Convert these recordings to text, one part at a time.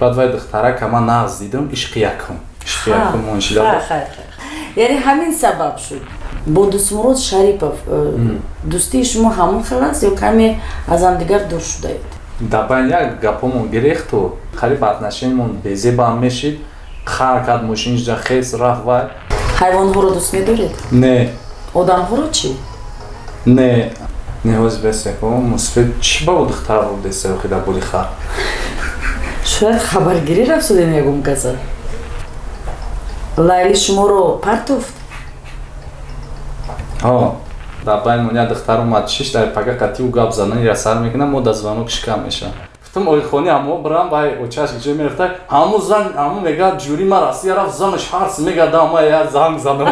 Баъд вай духтарака ман нағз дидам, ишқи якум, ишқи якум моншида. Яъне ҳамин сабаб шуд. Бо Дӯстмурод Шарипов дӯстии шумо ҳамон хел аст ё каме аз ҳамдигар дур шудаед? Дар байн як гапомон гирехту қариб отношениямон безебам мешид. Хар кард, мошинишда хес рафт вай. Ҳайвонҳоро дӯст медоред? Не. Одамҳоро чӣ? Не, не, ҳози бесеко мусфид чӣ ба духтар будеса охи дар боли хар. Шояд хабаргирӣ рафтудем ягон каса. Лайли шуморо партофт? Ҳо, дар байнмон як духтар омад, шиш дар пага қатиу гап задан сар мекунам, мо да звонок шикам мешавам. Гуфтам, ойхони ҳамо бирам, вай очаш ҷо мерафта, ҳаму зан ҳаму мега ҷури ма Россия рафт, занаш ҳарс мегарда, ма я занг занам,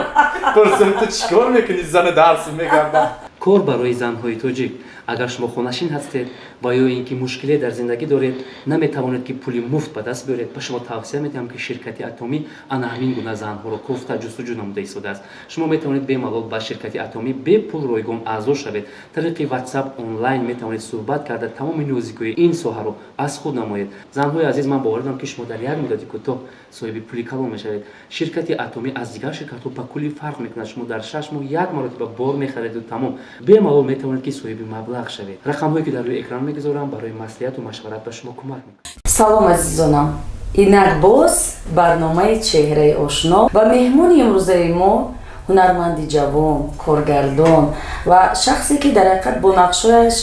пурсам: ту чӣ кор мекунӣ, зани дарс мегарда? Кор барои занҳои тоҷик. Агар шумо хонашин ҳастед ва ё ин ки мушкиле дар зиндагӣ доред, наметавонед ки пули муфт ба даст биёред, ба шумо тавсия медиҳам, ки ширкати Атомӣ ана ҳамин гуна занҳоро кофта, ҷустуҷӯ намуда истодааст. Шумо метавонед бемалол ба ширкати Атомӣ бепул, ройгон аъзо шавед. Тариқи WhatsApp онлайн метавонед суҳбат карда, тамоми нозикиҳои ин соҳаро аз худ намоед. Занҳои азиз, ман бовар дорам, ки шумо дар як муддати кӯтоҳ соҳиби пули калон мешавед. Ширкати Атомӣ аз дигар ширкатҳо ба куллӣ фарқ мекунад. Шумо дар 6 моҳ як маротиба бор мехареду тамом, бемалол метавонед, ки соҳиби маблағ шавед. Рақамҳое, ки дар рӯи экран мегузорам, барои маслиҳату машварат ба шумо кӯмак мекунад. Салом, азизонам! Инак боз барномаи «Чеҳраи ошно» ва меҳмони имрӯзаи мо ҳунарманди ҷавон, коргардон ва шахсе, ки дар ҳақиқат бо нақшҳояш,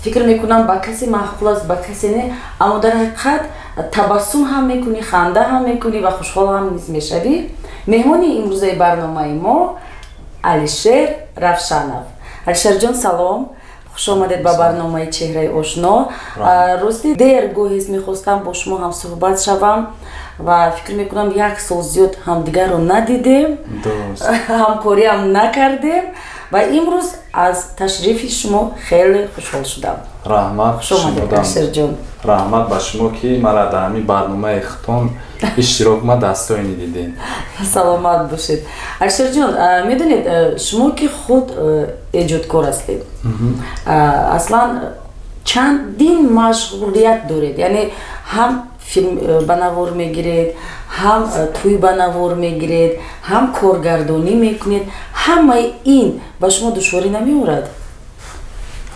фикр мекунам, ба касе маъқул аст, ба касе не, аммо дар ҳақиқат табассум ҳам мекунӣ, ханда ҳам мекунӣ ва хушҳол ҳам низ мешавӣ. Меҳмони имрӯзаи барномаи мо Алишер Равшанов. Алишерҷон, салом, хуш омадед ба барномаи «Чеҳраи ошно». Рости, дер гоҳест мехостам бо шумо ҳам суҳбат шавам ва фикр мекунам, як сол зиёд ҳамдигарро надидем, ҳамкориам накардем ва имрӯз аз ташрифи шумо хеле хушҳол шудам. Раҳмат. Хуш омадед, Алишерҷон. Раҳмат ба шумо, ки мара дар ҳамин барномаи хитон иштирок ма дастойни дидем. Саломат бошед, Алишерҷон. Медонед, шумо ки худ эҷодкор ҳастед, аслан чандин машғулият доред, яъне ҳам филм ба навор мегиред, ҳам тӯй ба навор мегиред, ҳам коргардонӣ мекунед. Ҳамаи ин ба шумо душворӣ намеорад?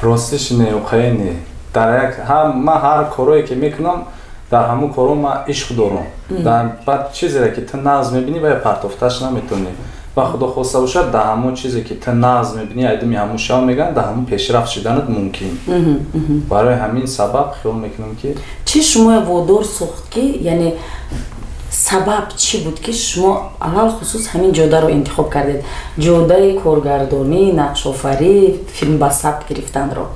Ростиш, не, оқае, не. Дар як ман ҳар корое ки мекунам, дар ҳамун коро ман ишқ дорам. Баъд чизере ки ту нағз мебинӣ, вая партофташ наметонӣ. Ва худо хоста бошад, дар ҳамон чизе ки ту нағз мебинӣ, айдуми ҳамун шав мегӯянд, дар ҳамун пешрафт шуданат мумкин. Барои ҳамин сабаб хиёл мекунам, ки Чӣ шумоя водор сохт, ки, яъне сабаб чӣ буд, ки шумо алалхусус ҳамин ҷодаро интихоб кардед, ҷодаи коргардонӣ, нақшофарӣ, филм ба сабт гирифтанро?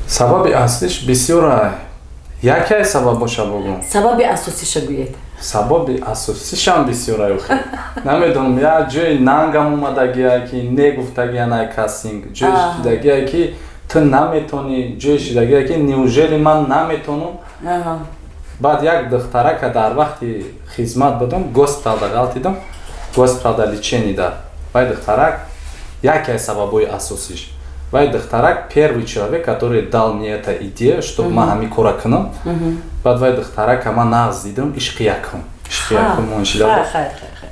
Сабаби аслиш бисёра. Яке сабаб боша бугум? Сабаби асосиша гӯед. Сабаби асосишам бисёра, охи намедонам. Як ҷои нангам омадагия, ки не гуфтагия най кастинг, ҷои шидагия, ки ту наметонӣ, ҷои шидагия, ки неужели ман наметонам? Баъд як духтарака дар вақти хизмат будам, госпиталда ғалтидам, госпиталда лечение да. Вай духтарак яке аз сабабҳои асосиш. Вай духтарак первый человек, который дал мне эта идея, чтобы ман ҳамин кора кунам. Баъд вай духтарака ман нағз дидам, ишқи якум, ишқи якум моншида.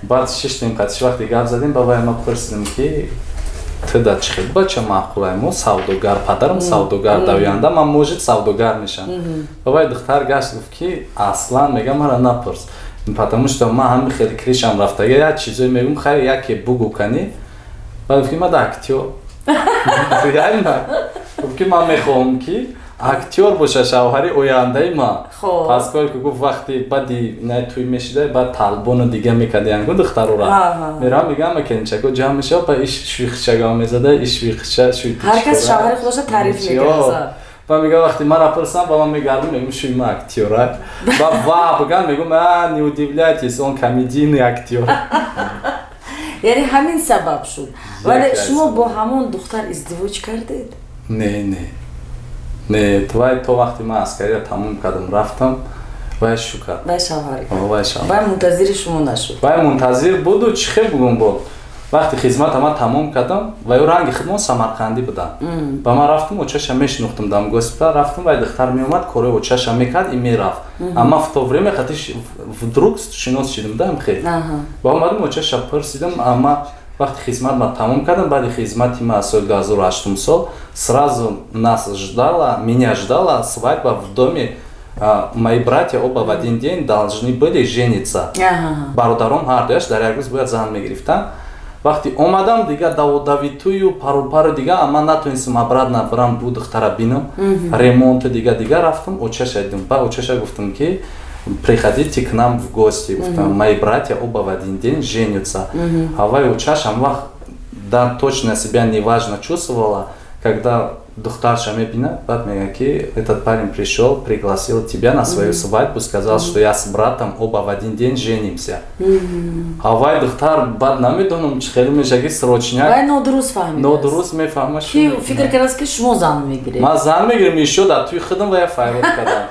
Баъд шиштем, қатиш вақте гап задем, ба вай ма пурсидем, ки ту да чӣ хел бача маъқулай? Мо савдогар, падарам савдогар, давянда ман, может, савдогар мешам. Ба вай духтар гашт, гуфт, ки аслан, мега, мара напурс, потому что ман ҳами хеле крышам рафтага, як чизое мегум, хайр, яке бугу кани. Баъд гуфт, ки ман да актёр, реально гуфт, ки ман мехоҳам, ки актёр боша шавҳари ояндаи ман. Поскольку, гуфт, вақти баъди инай тӯй мешида, баъд талбону дига мекардиян, гу духтарора меравам, мегӯям, келинчако ҷамъ мешава, ба иш шӯйхичага мезада, иш шӯйхича. Ҳар кас шавҳари худоша таъриф мекард. Ба мега, вақти мара пурсам, ба ман мегардам, мегӯм, шӯй ма актёра. Ба ва биган, мегӯм: а, не удивляйтесь, он комедийный актёр. Яъне ҳамин сабаб шуд. Вале шумо бо ҳамон духтар издивоҷ кардед? Не, не, не, вай то вақти ман аскария тамом кардам, рафтам, вай шу кард. Вай шавҳар Вай шавҳар. Вай мунтазири шумо нашуд? Вай мунтазир буду, чӣ хел бугум, бо Вақти хизмата ман тамом кардам, ва ё ранги хидмон самарқандӣ будам, ба ман рафтам, очаша мешинохтам, дам госпитал рафтам, вай духтар меомад, кораи очаша мекард и мерафт. Ама в то время хати вдруг шинос шидам дам хел. Ба омадам, очаша пурсидам. Ама вақти хизмат ман тамом кардам, баъди хизмати ман, соли 2008 сол, сразу нас ждала, меня ждала свадьба в доме. Мои братья оба в один день должны были жениться. Бародаром ҳардуяш дар як рӯз бояд зан мегирифтанд. Вақти омадам, дига даводавитую парупару дига, ама натонистам обратно бирам, ду духтара бинам. Ремонту дига дига рафтам, очаша дидам. Ба очаша гуфтам, ки приходите к нам в гости, гуфтам, мои братья оба в один день женятся. А вай очашам вақт да точно себя неважно чувствовала, когда духтарша мебинад, баъд мегӯяд, ки этот парень пришел, пригласил тебя на свою свадьбу, сказал, что я с братом оба в один день женимся. А вай духтар баъд намедонам чӣ хеле меша, ки срочняк. Вай нодуруст фаҳмидааст. Нодуруст мефаҳма. Ки фикр кардааст, ки шумо зан мегиред. Ман зан мегирем, ишо дар туи худам ва я файрод кардам.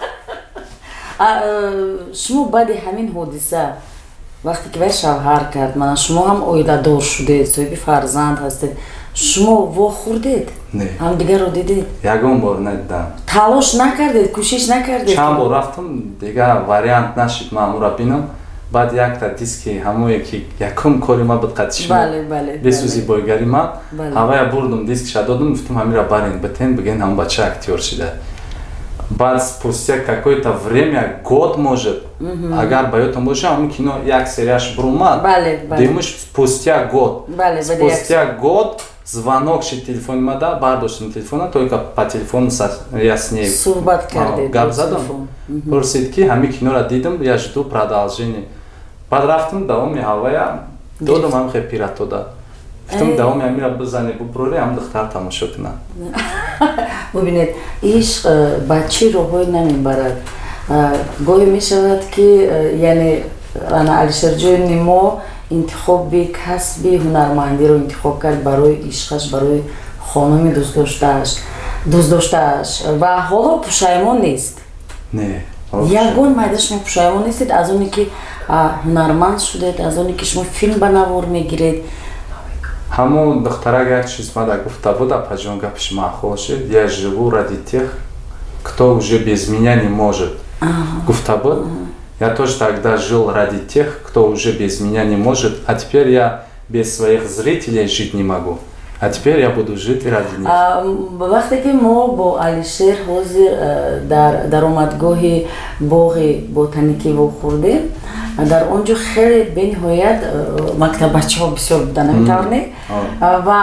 Шумо баъди ҳамин ҳодиса, вақте ки вай шавҳар кард, мана шумо ҳам оиладор шудед, соҳиби фарзанд ҳастед, шумо вохӯрдед? Не. Ҳамдигарро дидед? Ягон бор надидам. Талош накардед, кӯшиш накардед? Чанд бор рафтам, дига вариант нашид ман ҳамура бинам. Баъд якта диски, ҳамое ки якум кори ма буд, қатиши бесӯзи бойгари ман, ҳавая бурдум, дискша додум, гуфтум, ҳамира барен, битен, биген, ҳам бача актёр шида. Баъд спустя какое-то время, год может, агар ба ёдтон боша, ҳамин кино як серияш бурумад, димуш спустя год, спустя год звонок шид телефони мада, бардоштам телефона, только по телефону я с ней суҳбат кардед? Гап задам. Пурсид, ки ҳамин киноро дидам, я жду продолжение. Баъд рафтам, давоми ҳавая додам, ҳам хе пиратода, гуфтам, давоми ҳамира бизане, бубурори, ҳам духтар тамошо кунад. Бубинед, ишқ ба чӣ роҳҳое намебарад. Гоҳе мешавад, ки яъне ана Алишерҷони мо интихоби касби ҳунармандиро интихоб кард барои ишқаш, барои хонуми дӯстдоштааш ва ҳоло пушаймон нест. Не. Ягон майда шумо пушаймон нестед аз оне ки ҳунарманд шудед, аз оне ки шумо филм ба навор мегиред? Ҳамон духтарак як чиз мада гуфта буд, апаҷон, гапиш маъқул шид. «Я живу ради тех, кто уже без меня не может», гуфта буд. Я тоже тогда жил ради тех, кто уже без меня не может, а теперь я без своих зрителей жить не могу, а теперь я буду жить ради них. Вақте ки мо бо Алишер ҳозир дар даромадгоҳи боғи ботаникӣ вохӯрдем, дар он ҷо хеле бениҳоят мактаббачаҳо бисёр буданд, ҳамин не? Ва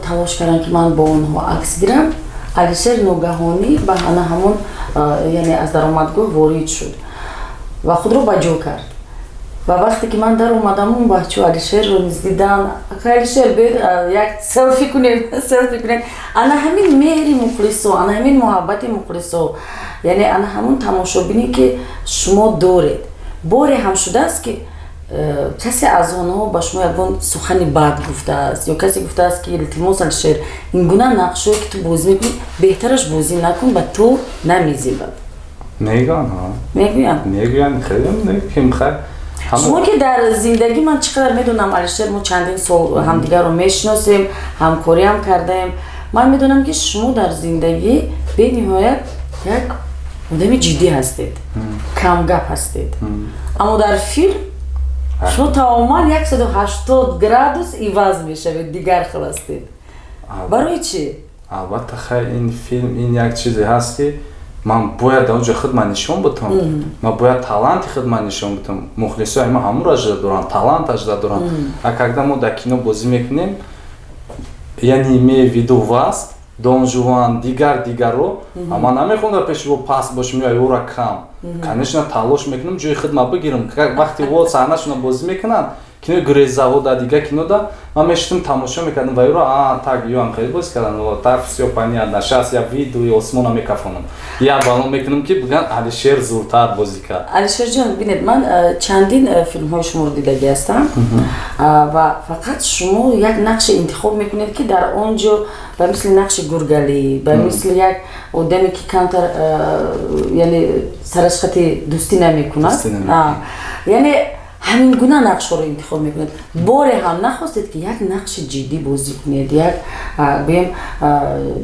талош кардам, ки ман бо онҳо акс гирам. Алишер ногаҳонӣ ба ана ҳамон, яъне аз даромадгоҳ ворид шуд ва худро ба ҷо кард. Ва вақте ки ман даромадам, он бачаҳо Алишерро низ дидан: «Ака Алишер, биёед, як селфи кунем, селфи кунем». Ана ҳамин меҳри мухлисо, ана ҳамин муҳаббати мухлисо, яъне ана ҳамон тамошобине, ки шумо доред, боре ҳам шудааст, ки касе аз онҳо ба шумо ягон сухани бад гуфтааст ё касе гуфтааст, ки илтимос, Алишер, ин гуна нақшое ки ту бозӣ мекунӣ, беҳтараш бозӣ накун, ба ту намезебад? Мегӯянд. Мегӯянд? Мегӯянд, хеле ким хай. Шумо ки дар зиндагӣ, ман чӣ қадар медонам, Алишер, мо чандин сол ҳамдигарро мешиносем, ҳамкориам кардаем, ман медонам, ки шумо дар зиндагӣ бениҳоят як одами ҷиддӣ ҳастед, камгап ҳастед, аммо дар филм шумо тамоман 180 градус иваз мешавед, дигар хел ҳастед. Барои чӣ? Албатта, хай, ин филм, ин як чизе ҳаст, ки ман бояд дар онҷо худ ман нишон бутам, ман бояд таланти худ ман нишон бутам. Мухлисои ма ҳамуро ажда доранд, талант ажда доранд. А когда мо дар кино бозӣ мекунем, я не имею в виду вас, Дон Жуан, дигар дигарро, ман намехоҳам дар пеши ӯ паст бошам ё ӯра кам. Конечно, талош мекунам ҷои худ ма бигирам. Вақте во саҳнашона бозӣ мекунанд, кинои гуреззавода, дигар кинода ман мешитам, тамошо мекардам ва ӯро, а так ёам хеле бозӣ кардан, так, всё понятно, щас я выйду и осмона мекафонам, я балон мекунам, ки бигӯянд, Алишер зуртар бозӣ кард. Алишерҷон, бинед, ман чандин филмҳои шуморо дидагӣ ҳастам ва фақат шумо як нақше интихоб мекунед, ки дар он ҷо ба мисли нақши гургалӣ, ба мисли як одаме, ки камтар, яъне сарашхати дӯстӣ намекунад, яъне Ҳамин гуна нақшҳоро интихоб мекунед. Боре ҳам нахостед, ки як нақши ҷиддӣ бозӣ кунед, як, гӯем,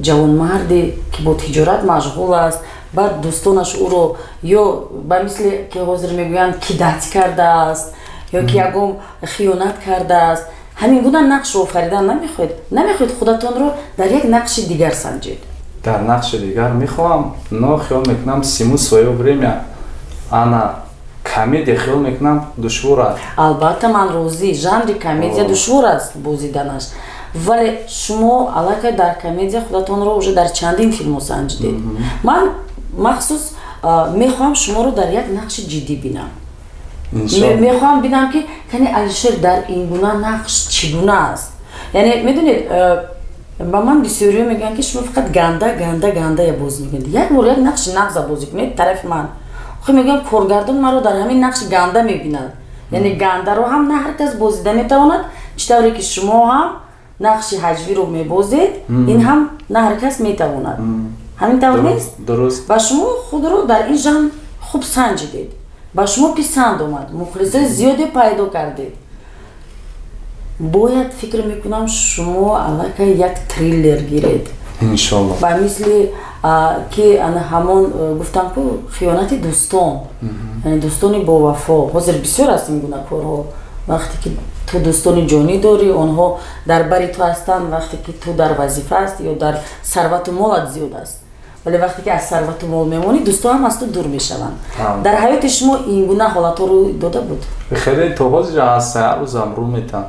ҷавонмарде, ки бо тиҷорат машғул аст, баъд дӯстонаш ӯро ё ба мисли ки ҳозир мегӯянд, кидать кардааст ё ки ягон хиёнат кардааст, ҳамин гуна нақшро офаридан намехоҳед? Намехоҳед худатонро дар як нақши дигар санҷед? Дар нақши дигар мехоҳам, но хиёл мекунам, всему своё время. Ана комедия, хиёл мекунам, душвор аст. Албатта, ман розӣ, жанри комедия душвор аст бозиданаш, вале шумо аллакай дар комедия худатонро уже дар чандин филмҳо санҷидед. Ман махсус мехоҳам шуморо дар як нақши ҷиддӣ бинам. Мехоҳам бинам, ки кани Алишер дар ин гуна нақш чӣ гуна аст. Яъне, медонед, ба ман бисёриҳо мегӯянд, ки шумо фақат ганда, ганда, гандая бозӣ мекунед, як бор як нақши нағза бозӣ кунед. Тарафи ман охи мегӯям, коргардон маро дар ҳамин нақши ганда мебинад. Яъне гандаро ҳам на ҳар кас бозида метавонад. Чӣ тавре ки шумо ҳам нақши ҳаҷвиро мебозед, ин ҳам на ҳар кас метавонад. Ҳамин тавр нест? Дуруст. Ва шумо худро дар ин жанр хуб санҷидед, ба шумо писанд омад, мухлисои зиёде пайдо кардед. Бояд, фикр мекунам, шумо аллакай як триллер гиред. Иншолло. Ба мисли ки ана ҳамон гуфтам ку, хиёнати дӯстон, яъне дӯстони бовафо. Ҳозир бисёр аст ин гуна корҳо. Вақте ки ту дӯстони ҷонӣ дорӣ, онҳо дар бари ту ҳастанд, вақте ки ту дар вазифа ҳастӣ ё дар сарвату молат зиёд аст, вале вақте ки аз сарвату мол мемонӣ, дӯстон ҳам аз ту дур мешаванд. Дар ҳаёти шумо ин гуна ҳолатҳо рӯй дода буд? Хеле, то ҳозир ҳаст, ҳар рӯзам рӯ метам.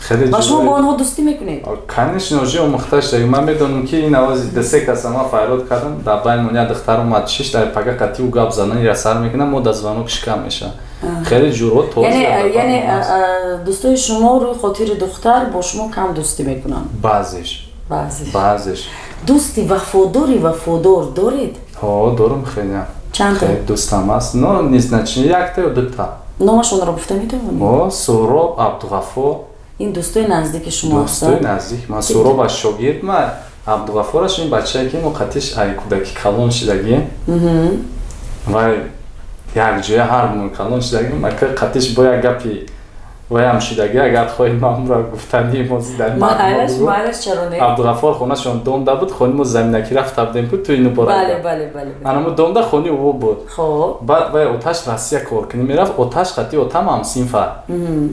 Хеле. Ва шумо бо онҳо дӯстӣ мекунед? Конечно, уже омӯхта шуда. Ман медонам, ки ин авози десе каса ман файрод кардам, дар байни як духтар омад, шиш дар пага қатӣ ӯ гап задан ира сар мекунам, мо да звонок шикам меша. Хеле ҷуръот то Яъне дӯстои шумо рӯи хотири духтар бо шумо кам дӯстӣ мекунанд? Баъзеш. Баъзеш. Баъзеш. Дӯсти вафодори вафодор доред? Ҳо, дорум, хеле. Чандта? Дӯстам аст, но незначительно, якта ё дута. Номашонро гуфта метавонед? О, Суҳроб, Абдуғаффор. Ин дӯстои наздики шумо? Дӯстои наздик ман. Суҳроб аз шогирд ма, Абдуғаффораш ин бачае, ки мо қатиш ай кӯдаки калон шидагӣ, вай якҷоя ҳар мо калон шидагӣ, мака қатиш бо як гапи ваям шидагӣ, агар хоҳӣ, манро гуфтани. Абдуғаффор хонашон домда буд, хони мо заминакӣ рафта будем ку ту ину бора. Анамо домда хони ӯ буд. Баъд вай оташ Россия коркунӣ мерафт, оташ қати отам ҳамсинфа.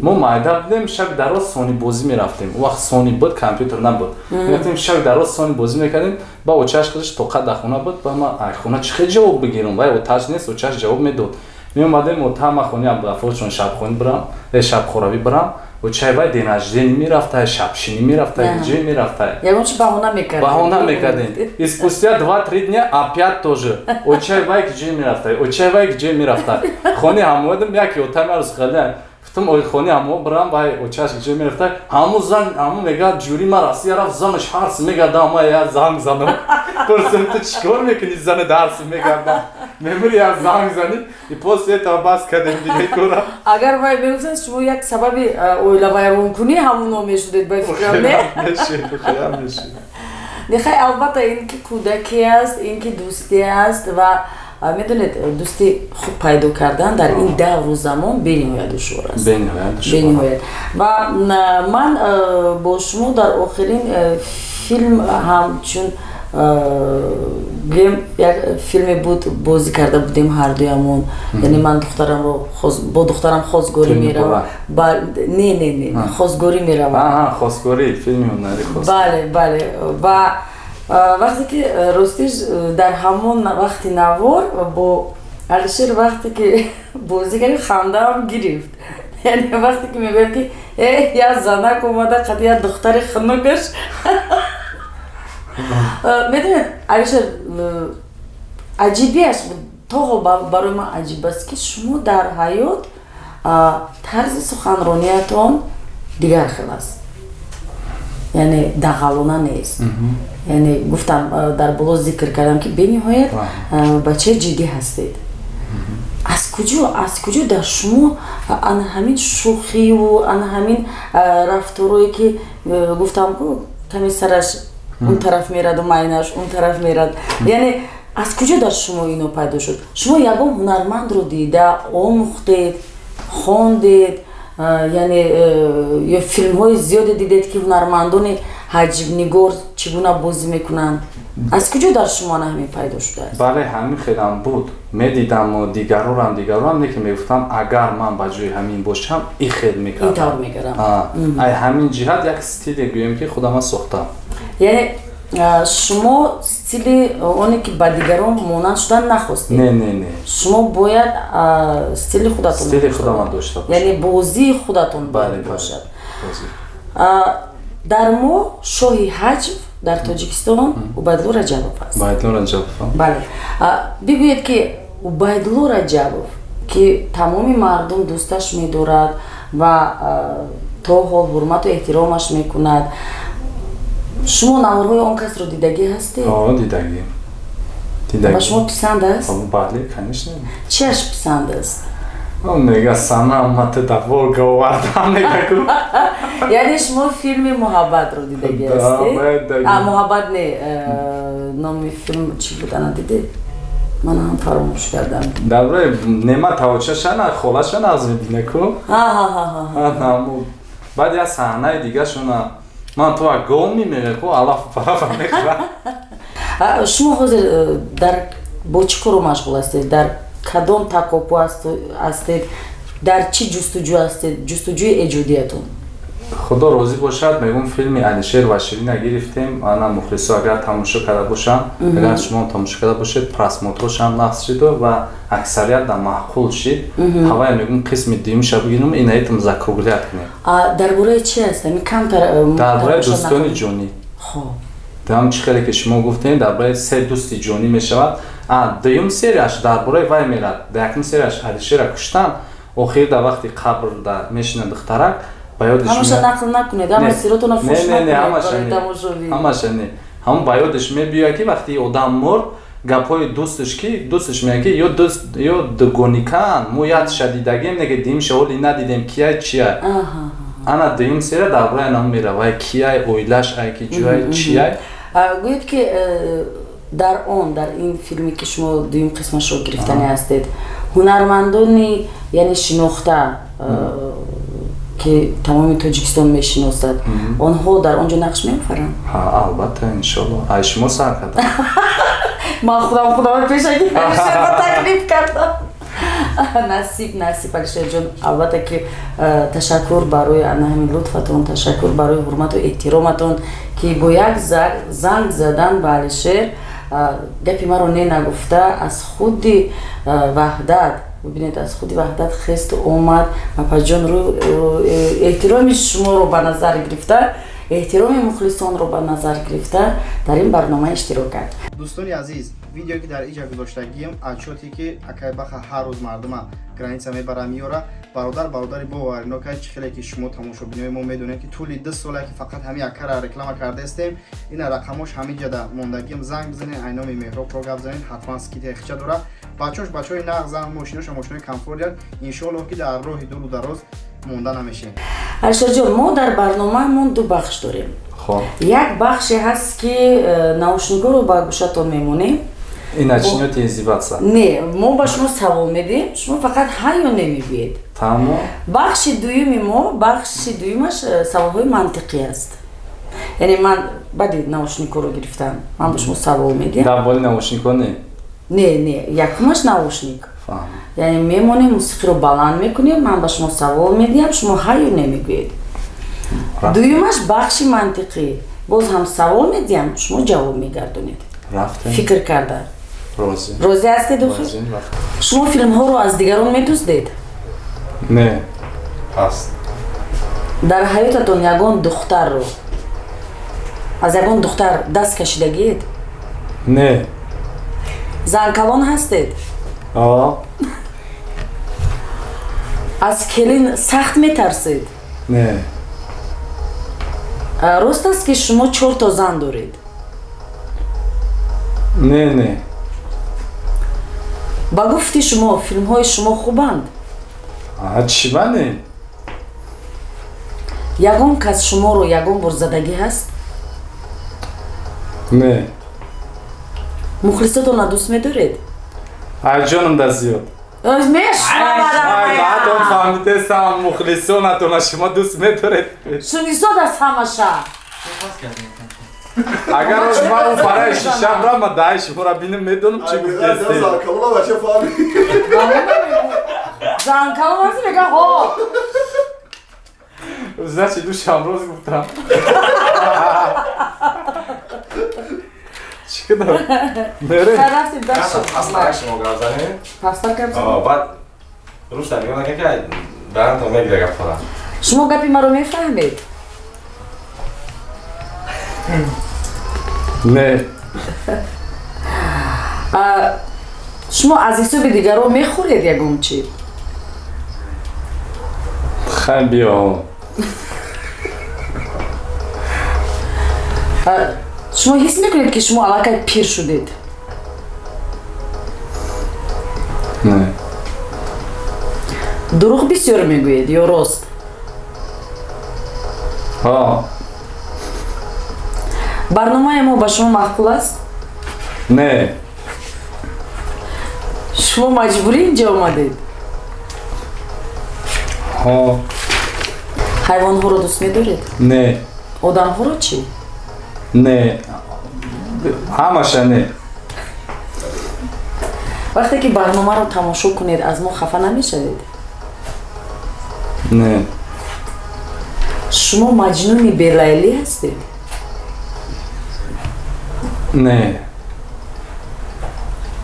Мо майда будем, шаби дароз сони бозӣ мерафтем. Он вақт сони буд, компютер набуд. Мерафтем, шаби дароз сони бозӣ мекардем. Ба очаш худаш тоқат дар хона буд, ба ма ай хона чӣ хел ҷавоб бигирам? Вай оташ нест, очаш ҷавоб медод. Меомадем, ота ма хони Абдуғаффорчон шабхонӣ бирам, шабхоравӣ бирам, очай вай день рождения мерафта, шабшинӣ мерафта, ҷой мерафта. Ягон чи баҳона мекардем. Баҳона мекардем. И спустя 2-3 дня опять тоже очай вай ҷой мерафта, очай вай ҷой мерафта. Хони ҳамоадам яке ота марӯз халия гуфтам, ой, хони ҳамо бирам, вай очаш ҷой мерафта. Ҳаму зан ҳаму мега, ҷури ма Россия рафт, занаш ҳарс мегардам, ма я занг занам, пурсам: ту чӣ кор мекунӣ, зана дарс мегардам, мемури, я занг занӣ. И после этого бас кардем дига кора. Агар вай мегуфтанд, шумо як сабаби оилавайронкунӣ ҳамуно мешудед, ба фикрам, не? Мешуд. Нехай, албатта, ин ки кӯдакӣ аст, ин ки дӯстӣ аст. Ва медонед, дӯсти хуб пайдо кардан дар ин давру замон бениҳоят душвор аст. Бениҳоят. Ва ман бо шумо дар охирин филм ҳамчун, гӯем, як филме буд, бозӣ карда будем ҳардуямон. Яъне ман духтарамро, бо духтарам хостгорӣ меравам. Не, не, не, хостгорӣ меравам. Хостгорӣ, филми ҳунари. Бале, бале. Ва вақте ки, ростиш, дар ҳамон вақти навор бо Алишер вақте ки бозӣ кардем, хандаам гирифт. Яъне вақте ки мегӯям, ки э, як занак омада қад як духтари хунукаш. Медонед, Алишер, аҷибиаш то ҳол барои ман аҷиб аст, ки шумо дар ҳаёт тарзи суханрониятон дигар хел аст, яъне дағалона нест. Яъне гуфтам, дар боло зикр кардам, ки бениҳоят бачаи ҷиддӣ ҳастед. Аз куҷо дар шумо ана ҳамин шӯхиву ана ҳамин рафторое, ки гуфтам ку, каме сараш он тараф мераду майнаш он тараф мерад, яъне аз куҷо дар шумо ино пайдо шуд? Шумо ягон ҳунармандро дида омӯхтед? Хондед, яъне ё филмҳои зиёде дидед, ки ҳунармандони ҳаҷвнигор чӣ гуна бозӣ мекунанд? Аз куҷо дар шумо ана ҳамин пайдо шудааст? Бале, ҳамин хелам буд. Медидаму дигарорам, не ки мегуфтам, агар ман ба ҷои ҳамин бошам, и хел мекардам. Ин тавр мекардам. Ай ҳамин ҷиҳат як стиле, гӯем, ки худама сохтам. Яъне шумо стили оне ки ба дигарон монанд шудан нахостед? Не, не, не. Шумо бояд стили худатон Стили худама дошта бошам. Яъне бозии худатон бояд бошад. Дар мо шоҳи ҳаҷв дар Тоҷикистон Убайдулло Раҷабов аст. Убайдулло Раҷабов. Бале, бигӯед, ки Убайдулло Раҷабов, ки тамоми мардум дӯсташ медорад ва то ҳол ҳурмату эҳтиромаш мекунад, шумо наворҳои он касро дидагӣ ҳастед? Дидагӣ. Ба шумо писанд аст? Бале, конечно. Чиаш писанд аст? Мега: «Санам, ма туда Волга овардам», мега. Яъне шумо филми «Муҳаббатро» дидагӣ ҳастед? «Муҳаббат» не, номи филм чӣ буд, ана дидед? Ман ҳам фаромӯш кардам. Дар бораи Немат ҳавочашана, холаша нағз мебина ку. Баъд як саҳнаи дигашона: «Ман ту гол мемега ку», алаф палафа мехӯра. Шумо ҳозир дар бо чӣ коро машғул ҳастед? Дар кадом такопӯ ҳастед? Дар чӣ ҷустуҷӯ ҳастед, ҷустуҷӯи эҷодиятон? Худо розӣ бошад, мегӯм, филми «Алишер ва Ширина» гирифтем. Ана, мухлисо агар тамошо карда бошанд, агар шумо тамошо карда бошед, просмотрошам нағз шиду ва аксарият да маъқул шид. Ҳавай, мегӯм, қисми дуюмша бигирем, инаитм закруглять кунем. Дар бораи чи аст? Ами камтар Дар бораи дӯстони ҷонӣ. Дам чӣ хеле ки шумо гуфтем, дар бораи се дӯсти ҷонӣ мешавад. Дуюм серияш дар бораи вай мерад. Дар якум серияш Алишера куштан, охир дар вақти қабр да мешина духтарак, ба ёдиш Ҳамаша нақл накунед, ҳама сиротона фош накунед барои тамошобин. Ҳамаша не. Ҳамон ба ёдиш мебиёяд, ки вақти одам мурд, гапҳои дӯсташ, ки дӯсташ меяд, ки ё дӯст, ё дугоникаан, мо ядша дидагем, неки димша ҳоли надидем, кияй, чияй. Ана, дуюм серия дар бораи анам меравай: кияй, оилаш ай, ки ҷӯяй, чияй. Гӯед, ки дар он, дар ин филме, ки шумо дуюм қисмашро гирифтани ҳастед, ҳунармандони, яъне шинохта, ки тамоми Тоҷикистон мешиносад, онҳо дар он ҷо нақш меофаранд? Албатта, иншолло, ай шумо сар кардам. Ман худам пешаги Алишерро таклиф кардам. Насиб, насиб, Алишерҷон. Албатта ки ташаккур барои ана ҳамин лутфатон, ташаккур барои ҳурмату эҳтироматон, ки бо як занг задан ба Алишер, гапи маро не нагуфта, аз худи Ваҳдат, бибинед, аз худи Ваҳдат хесту омад. Апаҷон, эҳтироми шуморо ба назар гирифта, эҳтироми мухлисонро ба назар гирифта, дар ин барнома иштирок кард. Дӯстони азиз, видеое ки дар иҷа гузоштагием, отчёте ки акай Баха ҳар рӯз мардума граница мебара, меёра. Бародар, бародари боваринок, чӣ хеле ки шумо тамошобинои мо медонед, ки тӯли 2 сола ки фақат ҳамин акара реклама кардаистем. Ина рақамош ҳамин ҷада мондагием, занг бизанед, айноми Меҳроб про гап занед, ҳатман скидка хича дора. Бачош бачаҳои нағзан, мошиноша мошинои комфортяд. Иншоаллоҳ, ки дар роҳи дуру дароз монда намешем. Алишерҷон, мо дар барномаамон ду бахш дорем. Як бахше ҳаст, ки наушникҳоро ба гӯшатон мемонем. И начнёте издеваться. Не, мо ба шумо савол медиҳем, шумо фақат ҳа ё не мегӯед. Тамом. Бахши дуюми мо, бахши дуюмаш саволҳои мантиқӣ аст. Яъне ман баъди наушникҳоро гирифтам, ман ба шумо савол медиҳам. Дар бораи наушникҳо не? Не, якумаш наушник, яъне мемонем, мусиқиро баланд мекунем, ман ба шумо савол медиҳам, шумо ҳа ё не мегӯед. Дуюмаш бахши мантиқӣ, боз ҳам савол медиҳам, шумо ҷавоб мегардонед. Рафтем. Фикр карда. Розӣ. Розӣ ҳастед охир? Шумо филмҳоро аз дигарон медуздед? Не, аст. Дар ҳаётатон ягон духтарро, аз ягон духтар даст кашидагиед? Не. Занкалон ҳастед? О. Аз келин сахт метарсед? Не. Рост аст, ки шумо чорто зан доред? Не. Ба гуфти шумо, филмҳои шумо хубанд? Чӣ ба не? Ягон кас шуморо ягон бор задагӣ ҳаст? Не. Мухлисотонро дӯст медоред? Ай ҷоном да зиёд. Мешунавадам, фаҳмидесам, мухлисонатона шумо дӯст медоред. Шунисод аз ҳамаша. Агар роз ман он барои шишам рама даи шуморо бинам, медонам чӣ гуфтестед. Занкалон мега ҳо. Значит, ду шамроз гуфтам. Чӣ кардам? Мерем. Рафтем дашт. Пастар шумо гап занед? Пастар гап занем. Баъд рӯшта нигоҳ накун, ки дарантон мегира гапҳоро. Шумо гапи маро мефаҳмед? Не. Шумо аз ҳисоби дигарон мехӯред ягон чӣ? Хай, биё. Шумо ҳис мекунед, ки шумо аллакай пир шудед? Не. Дурӯғ бисёр мегӯед ё рост? Ҳо. Барномаи мо ба шумо маъқул аст? Не. Шумо маҷбурӣ инҷа омадед? Ҳо. Ҳайвонҳоро дӯст медоред? Не. Одамҳоро чӣ? Не, ҳамаша не. Вақте ки барномаро тамошо кунед, аз мо хафа намешавед? Не. Шумо маҷнуни белайлӣ ҳастед? Не.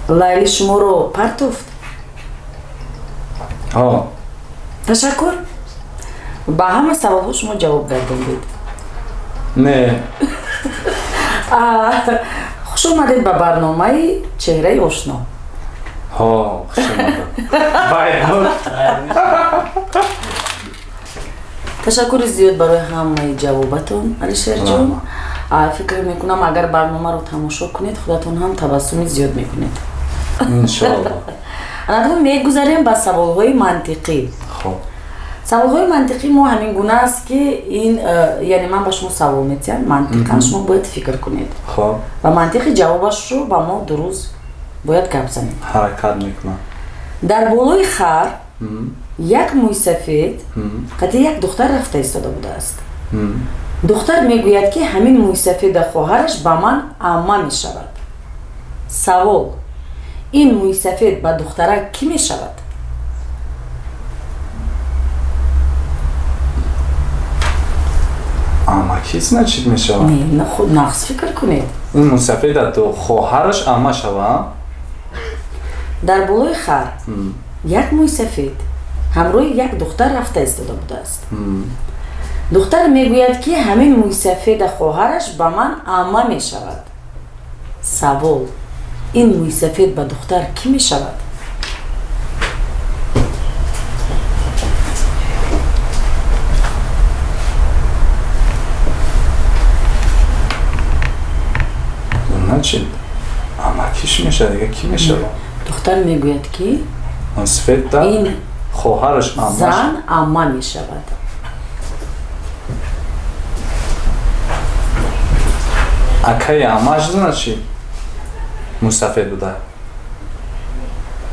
Лайлӣ шуморо партофт? Ҳо. Ташаккур, ба ҳама саволҳо шумо ҷавоб гардондед. Не. Хуш омадед ба барномаи «Чеҳраи ошно». Ҳо, хуш омадам. Ташаккури зиёд барои ҳамаи ҷавобатон, Алишерҷон. Фикр мекунам, агар барномаро тамошо кунед, худатон ҳам табассуми зиёд мекунед. Иншоалло. Анакнун мегузарем ба саволҳои мантиқӣ. Хоб. Саволҳои мантиқӣ мо ҳамин гуна аст, ки ин яъне ман ба шумо савол метиҳам, мантиқан шумо бояд фикр кунед хоб ва мантиқи ҷавобашро ба мо дуруст бояд гап занед. Ҳаракат мекунам. Дар болои хар як мӯйсафед қади як духтар рафта истода будааст. Духтар мегӯяд, ки ҳамин мӯйсафеда хоҳараш ба ман амма мешавад. Савол: ин мӯйсафед ба духтарак кӣ мешавад? Амма ки, значит, мешавад? Не, худ нағз фикр кунед. Ин мӯйсафеда то хоҳараш амма шава? Дар болои хар як мӯйсафед ҳамроҳи як духтар рафта истода будааст. Духтар мегӯяд, ки ҳамин мӯйсафеда хоҳараш ба ман амма мешавад. Савол: ин мӯйсафед ба духтар кӣ мешавад? Значит, амакиш мешавад, дига кӣ мешавад? Духтар мегӯяд, ки мӯйсафеда ин хоҳараш аммаш зан амма мешавад. Акаи аммаш, значит, мӯйсафед буда,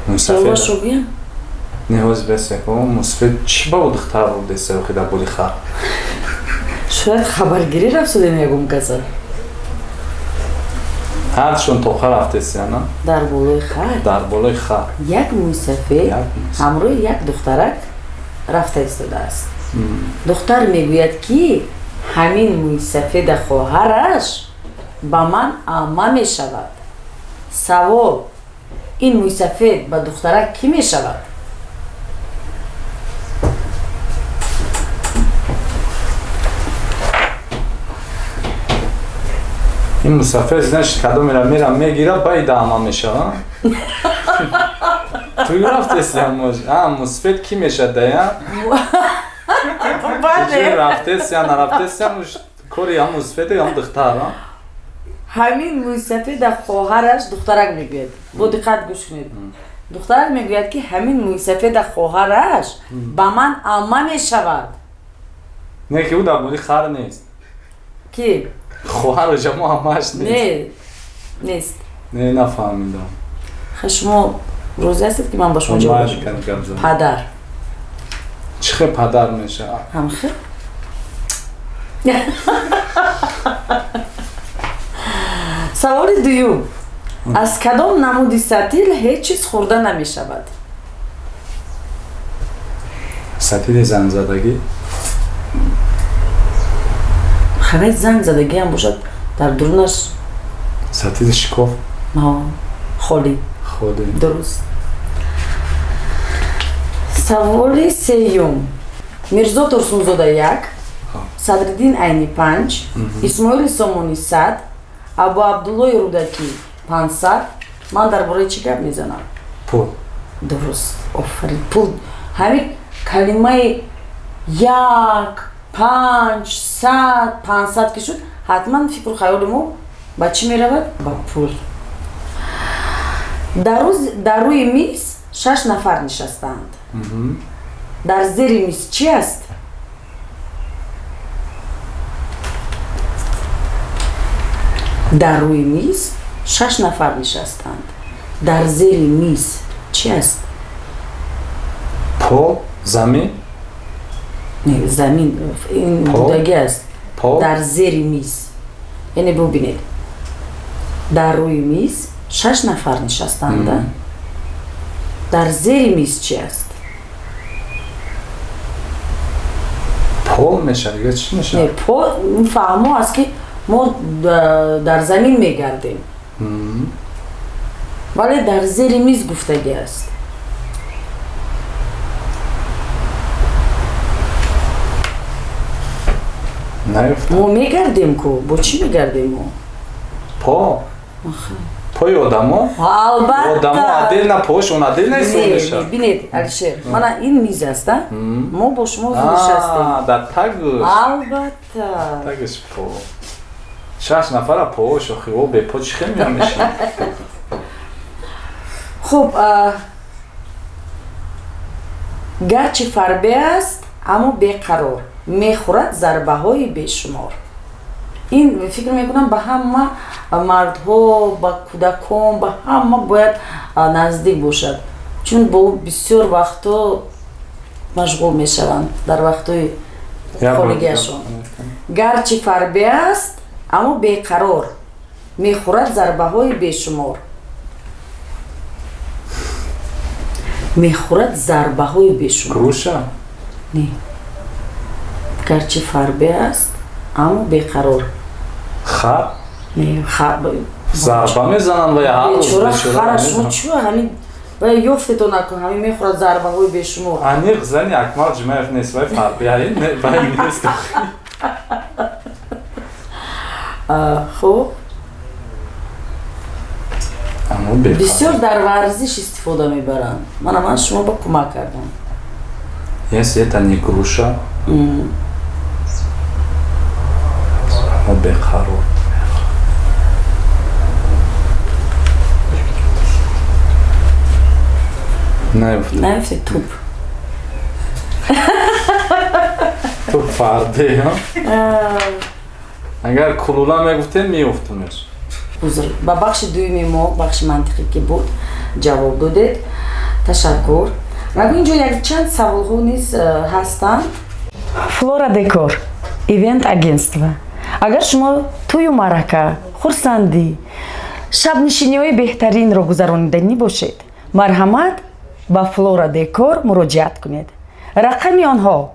мӯйсафед. Ҷавобашро гӯям? Не, ҳози бесе, мӯйсафед чӣ ба духтар бурдеса охи дар боли хар? Шояд хабаргирӣ рафтудем ягон каса. Ҳардушон то хар рафтеся, на? Дар болои хар. Дар болои хар. Як мӯйсафед Як мӯйсафед. ҳамроҳи як духтарак рафта истодааст. Духтар мегӯяд, ки ҳамин мӯйсафеда хоҳараш ба ман амма мешавад. Савол: ин мӯйсафед ба духтарак кӣ мешавад? Ин мӯйсафед, значит, кадомера мера мегира, байда амма мешава. Ту рафтеси аммо а мӯйсафед кӣ мешад, дая? Бале. Рафтеси, нарафтеси, кори ҳам мӯйсафеду ҳам духтар, а? Ҳамин мӯйсафеда хоҳараш, духтарак мегӯяд, бо диққат гӯш кунед, духтарак мегӯяд, ки ҳамин мӯйсафеда хоҳараш ба ман амма мешавад. Не, ки ӯ дар бораи хар нест. Ки? Хоҳараш амо аммаш нест. Не, нест. Не, нафаҳмидам. Ха, шумо Розӣ ҳастед, ки ман ба шумо ҷавоб? Падар. Чӣ хел падар мешавад? Ҳамхел. Саволи дуюм: аз кадом намуди сатил ҳеҷ чиз хӯрда намешавад? Сатили зангзадагӣ. Хавай, зангзадагиам бошад, дар дурунаш. Сатили шикоф. Холӣ. Холӣ. Дуруст. Саволи сеюм: Мирзо Турсунзода як, Садриддин Айни панҷ, Исмоили Сомонӣ 100, Абу Абдуллои Рӯдакӣ 500. Ман дар бораи чӣ гап мезанам? Пул. Дуруст, офарин. Пул. Ҳамин калимаи як, панҷ, 100, 500 ки шуд, ҳатман фикру хаёли мо ба чӣ меравад? Ба пул. Дар рӯи миз шаш нафар нишастаанд. Дар зери миз чӣ аст? Дар рӯи миз шаш нафар нишастанд, дар зери миз чӣ аст? Пол, замин. Не, замин ин будагӣ аст. Дар зери миз, яъне бубинед, дар рӯи миз шаш нафар нишастанд, дар зери миз чӣ аст? Пол мешавад, дига чӣ мешавад? Пол фаҳмо аст, ки мо дар замин мегардем, вале дар зери миз гуфтагӣ аст. Мо мегардем ку, бо чӣ мегардем мо? По, пои одамо. Албатта. Одамо отдельно, пошон отдельно ҳисоб мешавад. Бинед, Алишер, мана ин миз аст, мо бо шумо нишастем. Дар тагуш. Албатта. Тагуш по. Шаш нафара пош, охи о бепо чӣ хел меамешад? Хуб, гарчи фарбе аст, аммо беқарор, мехӯрад зарбаҳои бешумор. Ин фикр мекунам, ба ҳама мардҳо, ба кӯдакон, ба ҳама бояд наздик бошад, чун бо ӯ бисёр вақтҳо машғул мешаванд дар вақтҳои холигиашон. Гарчи фарбе аст, аммо беқарор, мехӯрад зарбаҳои бешумор, мехӯрад зарбаҳои бешумор. Груша. Не, гарчи фарбе аст, аммо беқарор. Хар. Не, хар. Зарба мезананд ва ҳар рӯз. Бечора хара шумо чӯ ҳамин ва ёфтето накун, ҳамин мехӯрад зарбаҳои бешумор. Аниқ зани Акмал Ҷумаев нест, вай фарбеаи вай нест. Хуб. Аммо беқарор. Бисёр дар варзиш истифода мебаранд. Мана, ман шумо ба кӯмак кардам. Если это не груша, аммо беқарор. Наёфтам. Наёфтед? Туп. Туп фарбе. Агар кулула мегуфтем, меёфтумеш. Узр, ба бахши дуюми мо, бахши мантиқӣ ки буд, ҷавоб додед, ташаккур. Ва инҷо якчанд саволҳо низ ҳастанд. Флора Декор ивент агентство. Агар шумо тӯю маърака, хурсандӣ, шабнишиниҳои беҳтаринро гузарониданӣ бошед, марҳамат, ба Флора Декор муроҷиат кунед. Рақами онҳо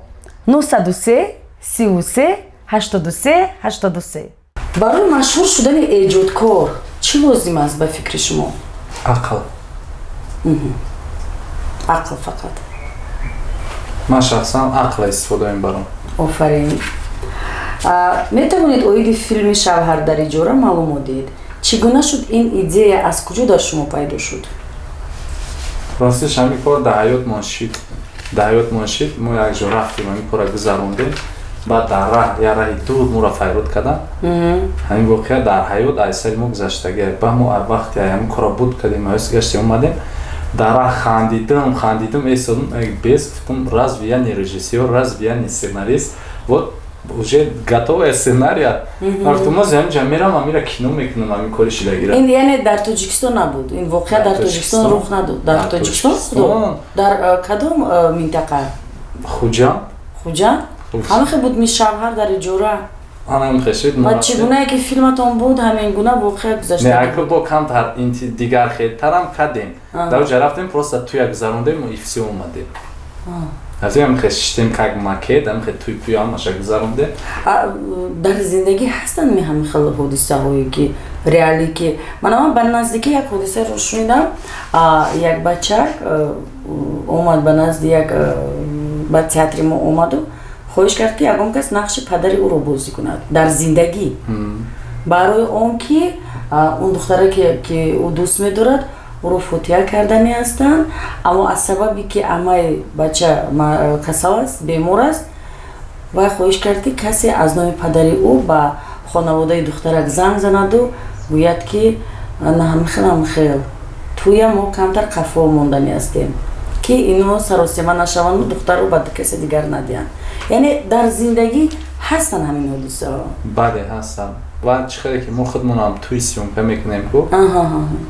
903 33 83 83. Барои машҳур шудани эҷодкор чӣ лозим аст, ба фикри шумо? Ақл. Ақл фақат? Ман шахсан ақла истифода мебарам. Офарин. Метавонед оиди филми «Шавҳар дар иҷора» маълумот диҳед? Чӣ гуна шуд ин идея, аз куҷо дар шумо пайдо шуд? Ростиш, ҳамин кор дар ҳаётмон шид, дар ҳаётмон шид. Мо якҷо рафтем, ҳамин кора гузарондем, баъд дар раҳ як раҳи дур моро файрод карданд. Ҳамин воқеа дар ҳаёт аз сари мо гузаштагия. Ба мо вақте ҳамин кора буд кардем, ҳаёс гаштем, омадем, дар раҳ хандидим, хандидим, эстодум, без гуфтум: разве я не режиссёр, разве я не сценарист? Вот. Уже готовая сценария. Гуфтам, мо ҳаминҷа мерам, амира кино мекунам, ҳамин кори шидагира. Ин яъне дар Тоҷикистон набуд, ин воқеа дар Тоҷикистон рух надод? Дар Тоҷикистон дар кадом минтақа? Хуҷанд. Хуҷанд. Ҳамин буд ми шавҳар дар иҷора? Анам хешид. Ва чӣ гунае ки филматон буд, ҳамин гуна воқеа гузашта? Не, аку бо камтар инти дигар хелтарам кардем. Дар оҷа рафтем, просто туя гузарондем и всё, омадем. Рафтем, хе шиштем, как макет, ам хе туй пуй ҳамаша гузарондем. Дар зиндагӣ ҳастанд ми ҳамин хел ҳодисаҳое, ки реалӣ, ки мана ман ба наздикӣ як ҳодисаро шунидам. Як бачак омад ба назди як, ба театри мо омаду хоҳиш кард, ки ягон кас нақши падари ӯро бозӣ кунад дар зиндагӣ, барои он ки он духтаре, ки ӯ дӯст медорад, ӯро фотиҳа кардани ҳастанд, аммо аз сабаби ки амаи бача касал аст, бемор аст, вай хоҳиш кард, ки касе аз номи падари ӯ ба хонаводаи духтарак занг занаду гӯяд, ки ҳамихел, ҳамихел, тӯя мо камтар қафо мондани ҳастем, ки ино саросема нашаванду духтарро ба касе дигар надиҳанд. Яъне дар зиндагӣ ҳастанд ҳамин ҳодисаҳо? Бале, ҳастанд. Ва чӣ хеле ки мо худмонам туи съёмка мекунем ку,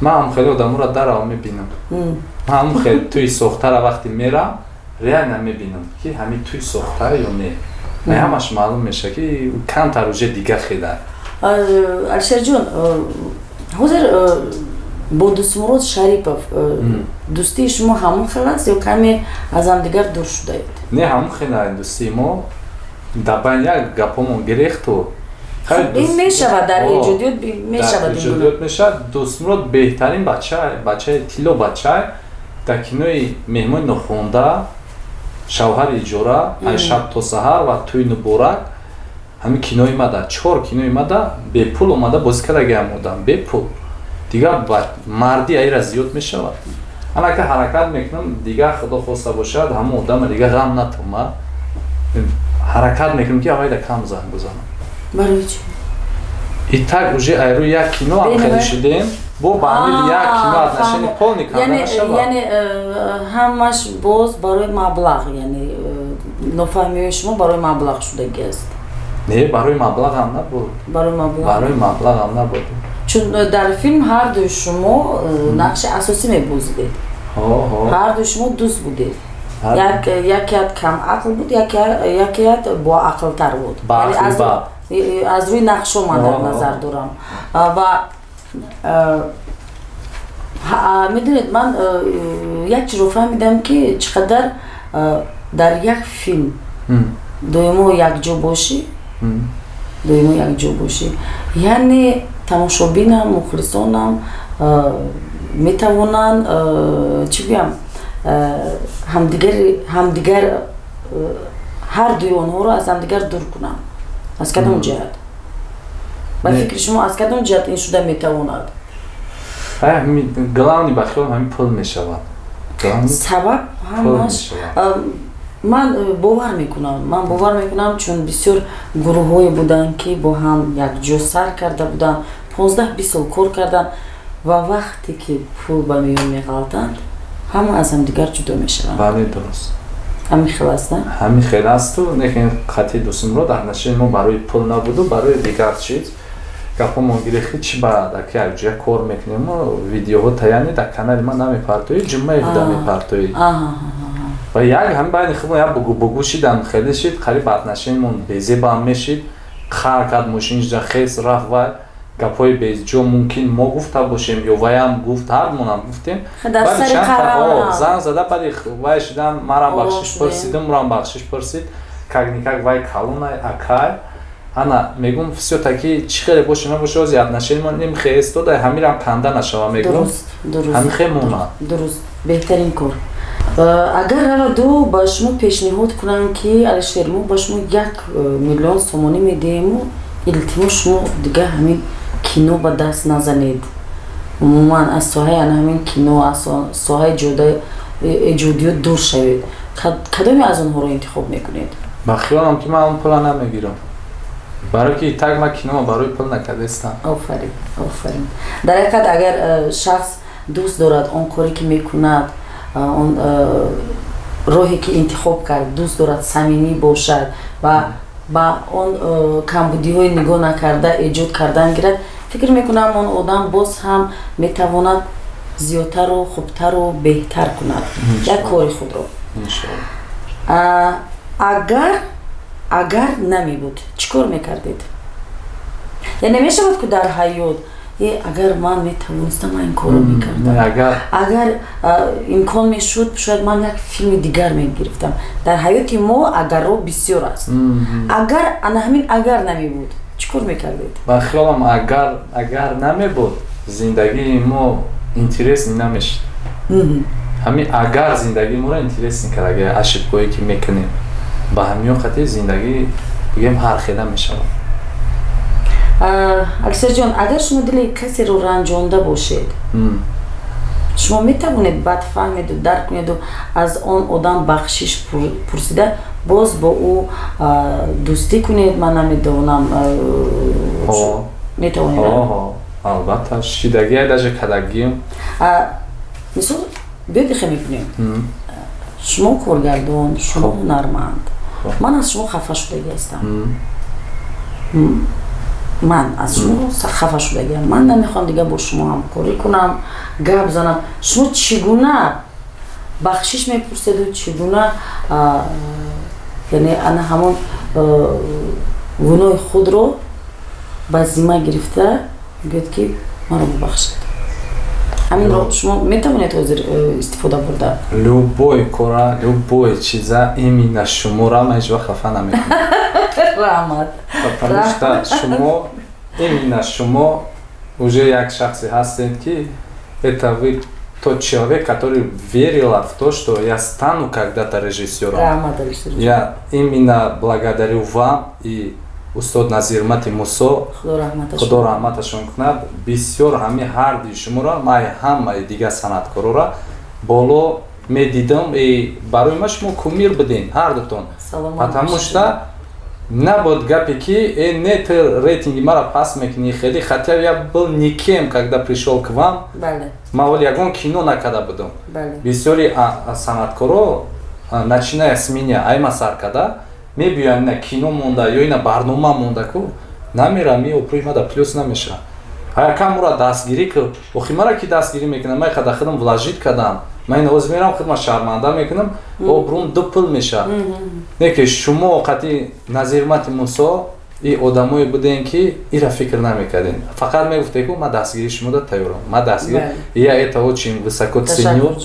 ман ҳам хеле одаморо дарав мебинам. Ман ҳам хеле туи сохтара вақте мерам, реально мебинам, ки ҳамин туи сохтара ё не. Ҳамаш маълум мешавад, ки камтар уже дига хела. Алишерҷон, ҳозир бо Дӯстмурод Шарипов дӯстии шумо ҳамон хел аст ё каме аз ҳамдигар дур шудаед? Не, ҳамон хела дӯстии мо. Дар байни як гапомон гирехту. Ин мешавад, дар эҷодиёт мешавад. Эҷодиёт мешавад. Дӯстмурод беҳтарин бача, бачаи тилло, бача дар кинои «Меҳмони нохонда», «Шавҳари иҷора», «Ай шаб то саҳар» ва «Тӯи муборак», ҳамин кинои мада, чор кинои мада бепул омада бозӣ кардагиам. Одам бепул дигар марди аира зиёд мешавад. Анака ҳаракат мекунам, дигар худо хоста бошад, ҳамон одама дигар ғам натома. Ҳаракат мекунам, ки авайда кам занг бизанам. Барои чӣ? И так уже айрӯи як кино ҳам хеле шудем, бо ба ҳамин як кино отношение полный карда нашавад. Яъне ҳамаш боз барои маблағ, яъне нофаҳмиҳои шумо барои маблағ шудагӣ аст? Не, барои маблағам набуд. Барои маблағ? Барои маблағам набуд. Чун дар филм ҳардуи шумо нақши асосӣ мебозидед, ҳардуи шумо дӯст будед, якеят камақл буд, якеят боақлтар буд. Аз рӯи нақшҳо ман дар назар дорам. Ва медонед, ман як чизро фаҳмидам, ки чӣ қадар дар як филм доимо якҷо бошӣ, доимо якҷо бошӣ, яъне тамошобинам, мухлисонам метавонанд, чӣ гӯям, ҳамдигар, ҳар дуи онҳоро аз ҳамдигар дур кунанд. Аз кадом ҷиҳат, ба фикри шумо, аз кадом ҷиҳат ин шуда метавонад? Главный, ба хиёлам, ҳамин пул мешавад. Сабаб ҳамаш, ман бовар мекунам, ман бовар мекунам, чун бисёр гурӯҳҳое буданд, ки бо ҳам якҷо сар карда буданд, 15-20 сол кор карданд ва вақте ки пул ба миён меғалтанд, ҳама аз ҳамдигар ҷудо мешаванд. Бале, дуруст. Ҳамин хел аст, на? Ҳамин хел асту, лекин қатъи Дӯстмурод отношение мо барои пул набуду, барои дигар чиз гапомон гирехти. Чи ба даки якҷоя кор мекунему, видеоҳо таяни дар канали ман намепартоӣ, ҷумъаи худа мепартоӣ. Ва як ҳамин байни худмон як бугу-бугу шидан, хеле шид, қариб отношение мон безебам мешид. Хар кард, мошинишда хес рафт. Вай гапҳои безҷо мумкин мо гуфта бошем ё ваям гуфт, ҳардумонам гуфтем. Занг зада, баъди вай шидан марам бахшиш пурсидим, урам бахшиш пурсид. Как-никак вай калонай, акай. Ана мегум, всё-таки чӣ хеле боше набоше, ози отношение мон нимхе истода, ҳамирам канда нашава, мегум, ҳамихе монад. Дуруст, беҳтарин кор. Агар раваду ба шумо пешниҳод кунанд, ки Алишер, мо ба шумо 1 миллион сомонӣ медиҳему, илтимос, шумо дигар ҳамин кино ба даст назанед, умуман аз соҳаи ана ҳамин кино, аз соҳаи эҷодиёт дур шавед, кадоме аз онҳоро интихоб мекунед? Ба хиёлам, ки ман он пула намегирам, барое ки так ман кинома барои пул накардастам. Офарин, офарин. Дар ҳақиқат, агар шахс дӯст дорад он коре ки мекунад, он роҳе ки интихоб кард, дӯст дорад, самимӣ бошад ва Ба он камбудиҳои нигоҳ накарда эҷод кардан гирад, фикр мекунам, он одам боз ҳам метавонад зиёдтару хубтару беҳтар кунад як кори худро. Агар намебуд, чӣ кор мекардед? Яъне мешавад, ку дар ҳаёт агар ман метавонистам, ман ин корро мекардам, агар имкон мешуд, шояд ман як филми дигар мегирифтам. Дар ҳаёти мо агарро бисёр аст. Агар ана ҳамин агар намебуд, чӣ кор мекардед? Ба хиёлам, агар намебуд, зиндагии мо интересный намешуд. Ҳамин агар зиндагии моро интересный кард. Агар ошибкое ки мекунем, ба ҳамиё қати зиндагӣ, бигем, ҳархела мешавад. Алишерҷон, агар шумо дили касеро ранҷонда бошед, шумо метавонед баъд фаҳмеду дарк кунеду аз он одам бахшиш пурсида, боз бо ӯ дӯстӣ кунед? Ман намедонам, метавонед? Албатта, шидагия, даже кадагием. Мисол, биёд, ихе мекунем: шумо коргардон, шумо ҳунарманд, ман аз шумо хафа шудагӣ ҳастам, ман аз шумо хафа шудагиам, ман намехоҳам дигар бо шумо ҳамкорӣ кунам, гап занам. Шумо чӣ гуна бахшиш мепурседу чӣ гуна, яъне ана ҳамон гуноҳи худро ба зимма гирифта мегӯяд, ки маро бубахшед? Ҳаминро шумо метавонед ҳозир истифода бурда? Любой кора, любой чиза, именно шуморо ман ҳеҷ вақт хафа намекунам. Раҳмат. Потому что шумо, именно шумо уже як шахсе ҳастед, ки это вы тот человек, который верила в то, что я стану когда-то режиссером. Я именно благодарю вам и устод Назирмати Мусо, Худо раҳматашон кунад. Бисёр ҳами ҳарди шуморо ман ҳамаи дигар санъаткорора боло медидам и барои ма шумо кумир будем ҳардутон, потому что набуд гапе, ки не, ты рейтинги мара пас мекунӣ хеле. Хотя я был никем, когда пришел к вам, ман вале ягон кино накарда будам. Бисёри санъаткоро, начиная с меня, айма сар карда мебиёянд, ина кино монда ё ина барнома монда ку намерам, ми мада плюс намеша. Якам ура дастгирӣ ку. Охи мара ки дастгирӣ мекунам? Ман қада худам вложить кардам, ман ин оз мерам, худма шарманда мекунам, обрум ду пул меша. Не ки шумо қати Назирмати Мусо и одамое будем, ки ира фикр намекардем, фақат мегуфте, ку ман дастгирии шумо да тайёрам, ман дастгирӣ. Я это очень высоко ценю,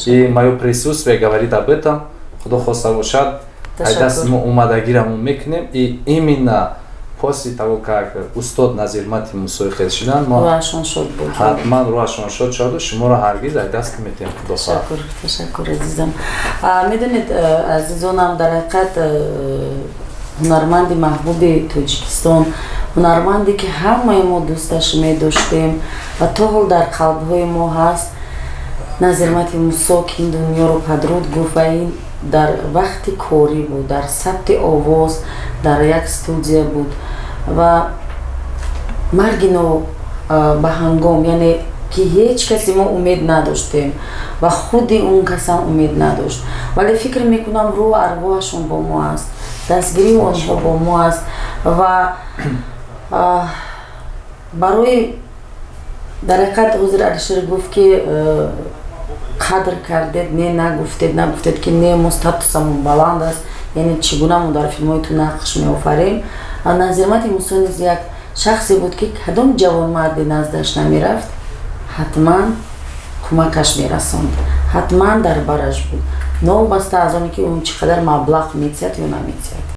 и моё присутствие говорит об этом. Худо хоста бошад, ай дасти мо омадагирамон мекунем. И именно после того, как устод Назирмати Мусои хел шидан, мо ҳатман рӯҳашон шод шаваду шуморо ҳаргиз ай даст наметиҳем, худо. Ташаккур, ташаккур, азизам. Медонед, азизонам, дар ҳақиқат ҳунарманди маҳбуби Тоҷикистон, ҳунарманде ки ҳамаи мо дӯсташ медоштем ва то ҳол дар қалбҳои мо ҳаст, Назирмати Мусо, ки ин дунёро падруд гуфт ва ин дар вақти корӣ буд, дар сабти овоз дар як студия буд ва марги ба ҳангом, яъне ки ҳеҷ касе мо умед надоштем ва худи он касам умед надошт, вале фикр мекунам, рӯҳу арвоҳашон бо мо аст, дастгирии онҳо бо мо аст. Ва барои дар ҳақиқат ҳозир Алишер гуфт, ки қадр кардед, не нагуфтед, ки не, мо статусамон баланд аст, яъне чӣ гуна мо дар филмҳои ту нақш меофарем. Назирмати Мусо низ як шахсе буд, ки кадом ҷавонмарде наздаш намерафт, ҳатман кӯмакаш мерасонд, ҳатман дар бараш буд, новобаста аз оне ки он чӣ қадар маблағ метиҳад ё наметиҳад.